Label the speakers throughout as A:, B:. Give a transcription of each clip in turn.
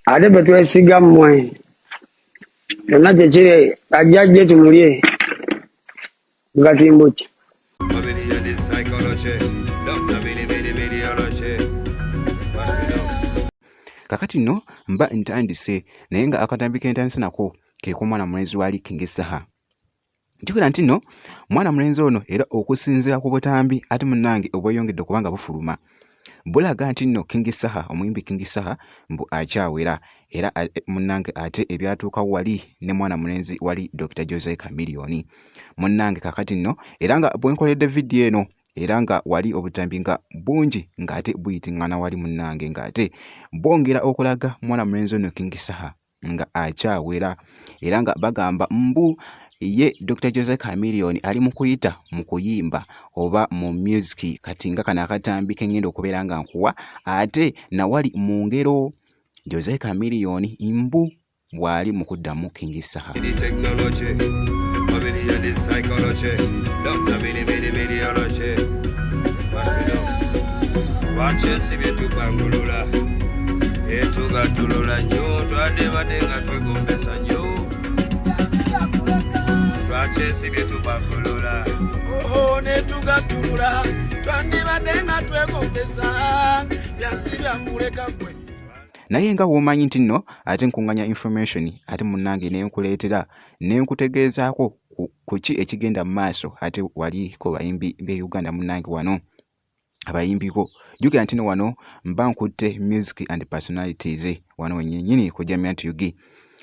A: Ate bwe twesiga mmwe kyonna kyekiri ajja ajje tumulye nga timbuki.
B: Kakati nno mba ntandise naye nga akatambi ke ntandise nako ke k'omwana mulenzi wa King Saha. Jjukira nti nno mwana mulenzi ono era okusinziira ku butambi ate munnange obweyongedde okuba nga bufuluma bulaga nti nno King Saha omuyimbi King Saha mbu akyawera era munnange ate ebyatuukawo wali ne mwana mulenzi wali Dokita Jose Chameleone munnange kakati nno era nga bwenkoledde vidiyo eno era nga wali obutambi nga bungi ng'ate buyitingana wali munnange ng'ate bwongera okulaga mwana mulenzi ono King Saha nga akyawera era nga bagamba mbu ye Dr. Jose Chameleone ali mu kuyita mu kuyimba oba mu music kati nga kano akatambi ke ngenda okubeera nga nkuwa ate nawali mu ngero Jose Chameleone mbu bw'ali mu kuddamu King Saha.
C: Lwaki tupangulula etugatulula nnyo twandibadde nga twegombesa nnyo lwaki esibye tupangulula
D: oh, netugatulula twandibadde nga twegombesa byansi byakuleka gwe.
B: Naye nga womanyi nti nno ate nkunganya information ate munnange nenkuleetera nenkutegeezaako ku ki ekigenda mu maaso ate wali ku bayimbi b'e Uganda munnange wano abayimbiko. Jjukira nti no wano mba nkutte music and personalities wano wennyini ku Jamiat UG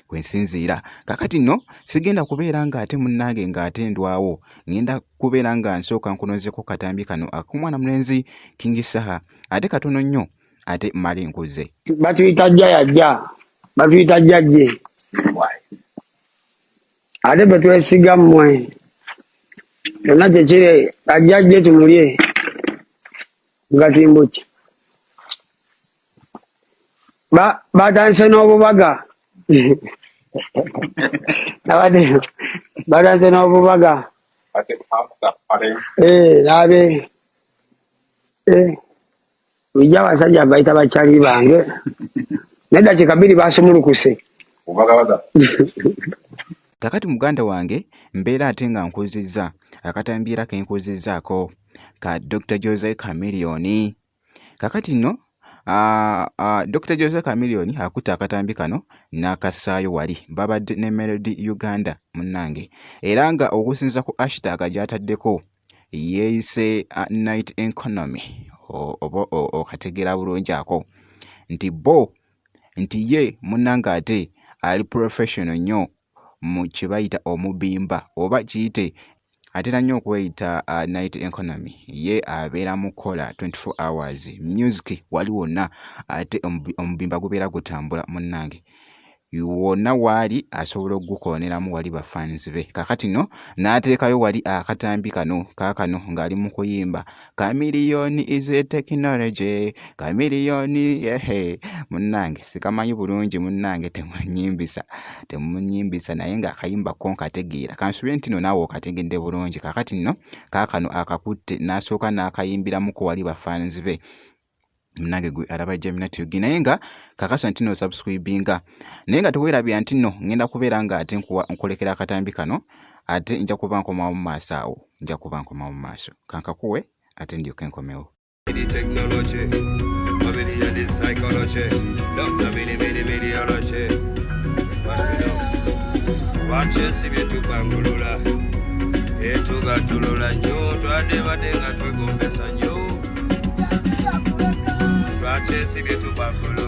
B: we nsinziira. Kaakati nno sigenda kubeera ng'ate munnange ng'ate ndwawo, ŋŋenda kubeera nga nsooka nkunozeeko katambi kano ak'omwana mulenzi King Saha ate katono nnyo ate mmale nkuze.
A: Batuyita jja yajja, batuyita jjajje ate bwe twesiga mmwe kyonna kyekiri ajja ajje tumulye nga timbuki. Batandise n'obubaga abadde batandise n'obubaga naabe bulijjo abasajja bayita bakyali bange neddakiika bbiri basumulukuse.
B: Kakati muganda wange mbeera ate nga nkuzizza akatambi era ke nkuzizzaako ka Dokita Jose Chameleone. Kakati nno Dokita Jose Chameleone akutte akatambi kano n'akassaayo wali babadde ne Melody Uganda munnange era nga okusinziira ku hashtag gy'ataddeko yeeyise Night Economy oba okategeera bulungi ako nti bo nti ye munnange ate ali professional nnyo mu kye bayita omubimba oba kiyite atera nnyo okweyita Night Economy ye abeera mu kukola 24 hours music wali wonna ate omubimba gubeera gutambula munnange wonna waali asobola okugukooneramu wali ba fans be. Kakati no n'ateekayo wali akatambi kano kaakano ng'ali mu kuyimba Chameleone is a technology, Chameleone yehe munnange sikamanyi bulungi munnange temunyimbisa temunyimbisa naye ng'akayimba ko nkategeera kansubire nti no naawe okategedde bulungi. Kakati nno kaakano akakutte n'asooka n'akayimbiramuko wali ba fans be munange gwe alaba Jamina TV naye nga kakasa nti no subscribinga naye nga tewerabira nti no ngenda kubeera nga ate nkuwa nkolekera akatambi kano ate nja kuba nkomawo mu maaso awo nja kuba nkomawo mu maaso kankakuwe ate ndyoke nkomewo.
C: Technology, psychology, Dr. Mini Mini Mediology. Lwaki esibye tupangulula etugatulula nnyo twandibadde nga twegombesa nnyo lwaki esibye tupangulula.